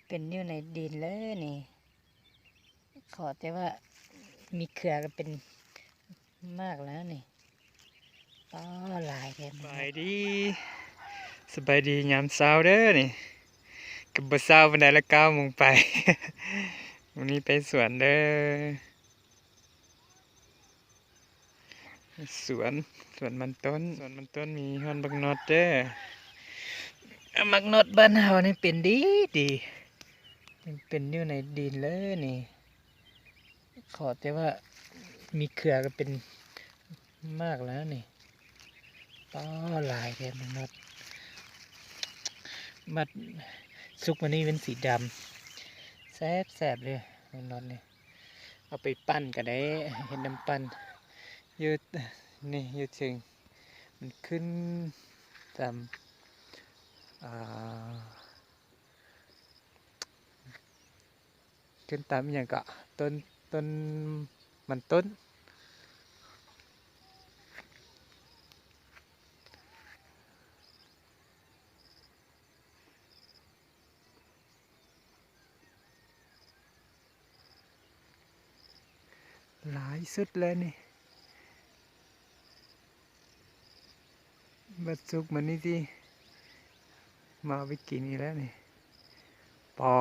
เป็นอยู่ในดินเลยนี่ ขอแต่ว่ามีเครือก็เป็นมากแล้วนี่ ต้อหลายเลย สบายดี สบายดียามเช้าเด้อนี่ ก็บ่เช้าปานใดละ เก้าโมงไป วันนี้ไปสวนเด้อ สวน สวนมันต้น สวนมันต้นมีฮอดบักนอดเด้อ บักนอดบ้านเฮานี่เป็นดีดี มันเป็นอยู่ในดินเลยนี่ ขอแต่ว่ามีเครือก็เป็นมากแล้วนี่ ต้อหลายเลยบักนอด มัดสุกมานี่เป็นสีดำ แซ่บแซ่บเลยบักนอดนี่ เอาไปปั่นก็ได้ เฮ็ดน้ำปั่น อยู่ นี่ อยู่เทิง มันขึ้นตาม อ่า ขึ้นตามอหย่างก็ ต้น ต้น มันต้น หลายสุดแล้วนี่ วันศุกร์มานี่สิ มาเอาไปกินอีกแล้วนี่ ปอ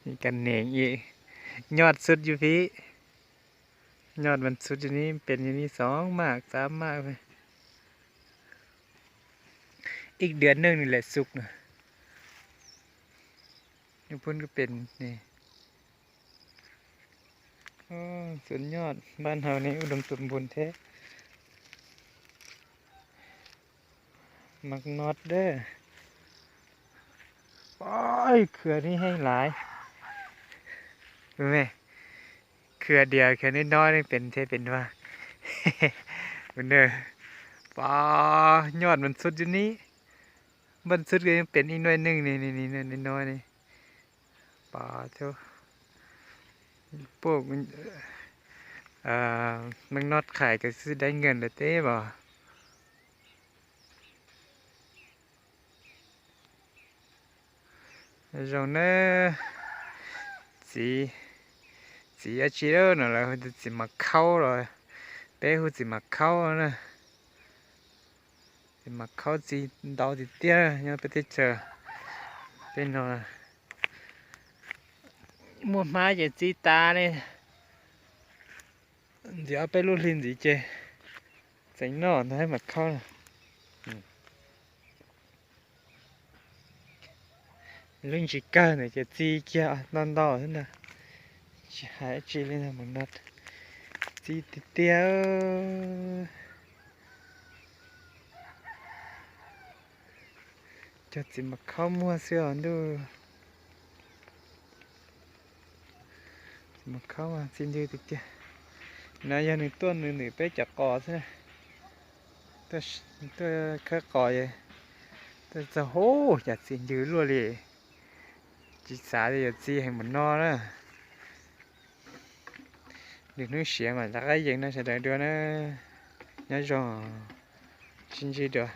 มีกันเหน่งอีก ยอดสุดอยู่พี้ ยอดมันสุดอยู่นี่ เป็นอยู่นี่สองหมากสามหมากเลย อีกเดือนหนึ่งนี่แหละสุกนะ อยู่พุ้นก็เป็นนี่ โอ้ สุดยอด บ้านเฮานี่อุดมสมบูรณ์แท้ หมากนอดเด้อ โอ้ย เครือนี่แห้งหลาย เห็นไหม เครือเดียว เครือน้อยๆนี่เป็นเทเป็นว่า เบิ่งเด้อ ปอ ยอดมันสุดอยู่นี่ บนสุดก็ยังเป็นอีกหน่วยหนึ่งนี่ นี่ นี่ น้อยๆนี่ ปอ โธ่ พวกมัน เอ่อ มันนอดขายก็สิได้เงินแล้วเต้บ่ Zoo nawb. Txiv, txiv dab tsi no lawv hu tias txiv Mab Khaub los, peb hu txiv Mab Khaub na. Txiv Mab Khaub txi ntau tiag tiag nyob peb teb chaws. Tej no muaj hmab ces txi tas li. Ntxiv ob peb lub hli ntxiv ces txeev noj ntag Mab Khaub na. Lub ntsis kawg ntawd ces txi kiag ntau ntau xwb ntag. Tsis hais dab tsi li ntag, Mab Khaub txi tiag tiag. Cog txiv Mab Khaub muag xwb os ntuj. Txiv Mab Khaub mas txi ntws tiag tiag. No yog nws tuaj nws nwm peb cov qos xwb. Tuaj khawb qos, tuaj txog hauv cas txi ntws luaj li. Tsis xav tias yuav txi heev npaum no na. Lwm hnub siav mam rov qab yees no sawv daws dua na. Nyob zoo, sib ntsib dua.